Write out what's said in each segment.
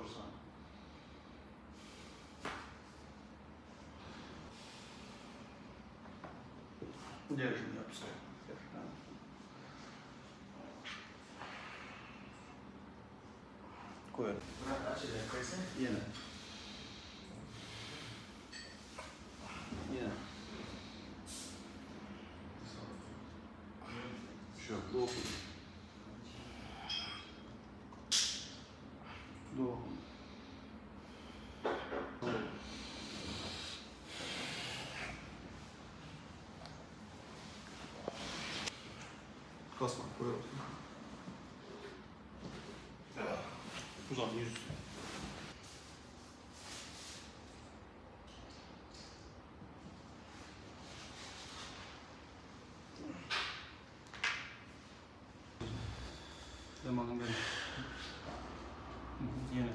То же самое. Держим, не опускаем. Держим. Да. Koyalım. Açacak kaysa yine. Yine. Şu yok. Doğru. Doğru. Kasma koyalım. Uzan yüz. Dem alın benim. Yine.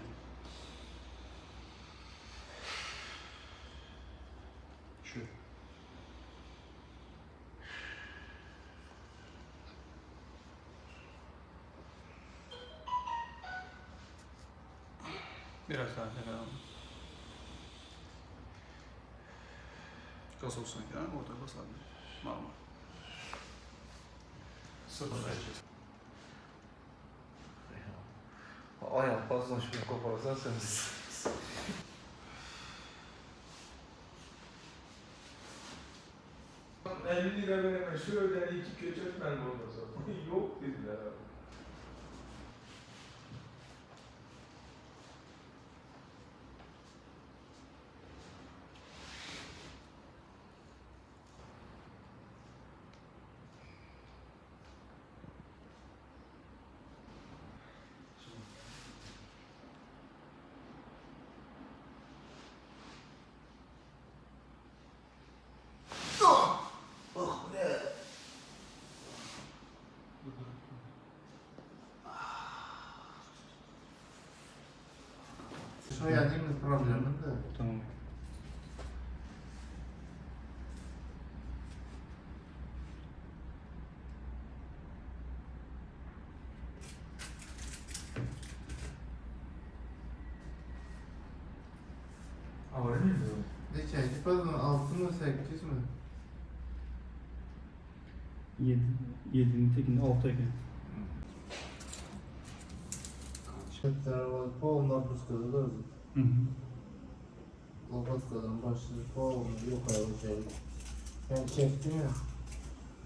Şu. Biraz daha tekrar alalım. Gaz olsun kadar orada basabilir. Normal. Sıfır vereceğiz. Ayak fazla şunu koparsan sen. 50 lira vereme şöyle iki köçek ben olmaz. Yok dediler abi. Oh ne? Soyadımız problemin de. Tamam. Ağrı mıydı Neçəydi? Pardon, 6 mı 8 mi? 7. 7'nin tekinde 6 eken. Var, polna нагрузка da Hı hı. Lopatkadan başlayıp polnu yukarı çekti. Yani çekti mi?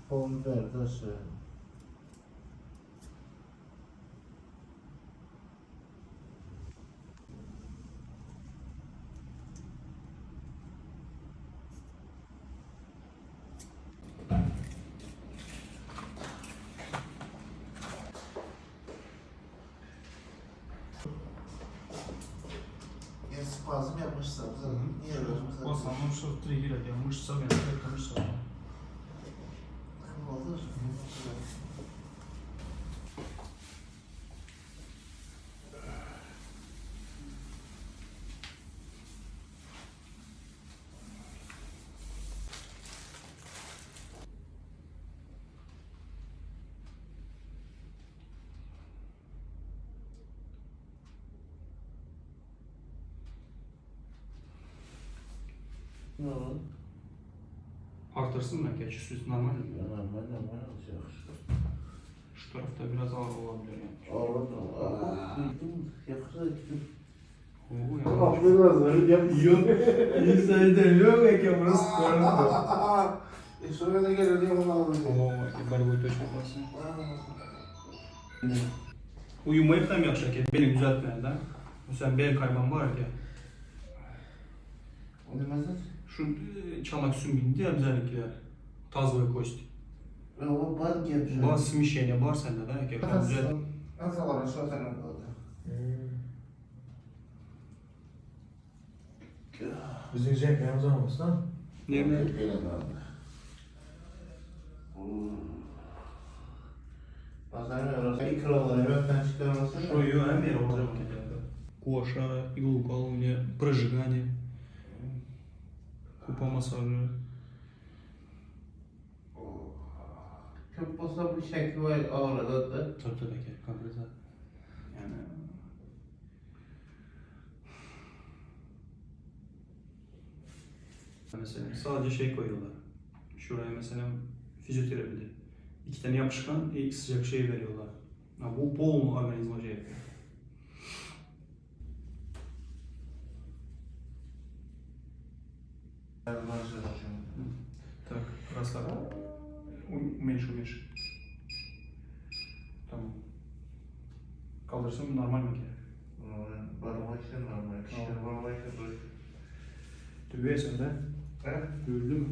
Polnu verdi aşağı. Ya spazm yapmışlar. Niye böyle? В основном, что триггер, я мышца, я только мышца. Olur. Ne oldu? Artırsın belki açısı normal mi? Normal normal olacak. Şu tarafta biraz ağır olabilir yani. Olur. Yakışır. Oo, yani. Affedersin. İnsan yok eke burası E sonra da gelir onu alır. Oo, болевой точка burası. Uyumayıp da mı yaxşı ki? Belin düzeltmeye de. Mesela bel kayman var ki. O demezler. Şu e, çanak sümüğünde ya özellikle. Tazlı kost. Ya o bar gibi. Bar смещение var sende de ki. Düzelt. Nasıl var aşağı tarafta? Bizim Cenk olmasın ha? Ne mi? Bazen öyle ikralar öpten çıkarmasın. Şurayı hem yere olacak Гуаша, иглоукалывание, прожигание, купа массажа. Köp bolsa bu şekli var ağrıda da. Tabii tabii ki kompresör. Yani Mesela sadece şey koyuyorlar. Şuraya mesela fizyoterapide. İki tane yapışkan ilk sıcak şey veriyorlar. Ya bu bol organizma şey yapıyor. Так, расслабь. Уменьши, уменьши. Tamam. Kaldırsın normal mi ki? Barmak için normal. Tamam. barmak için Dövüyorsun da. He? Dövüldü mü?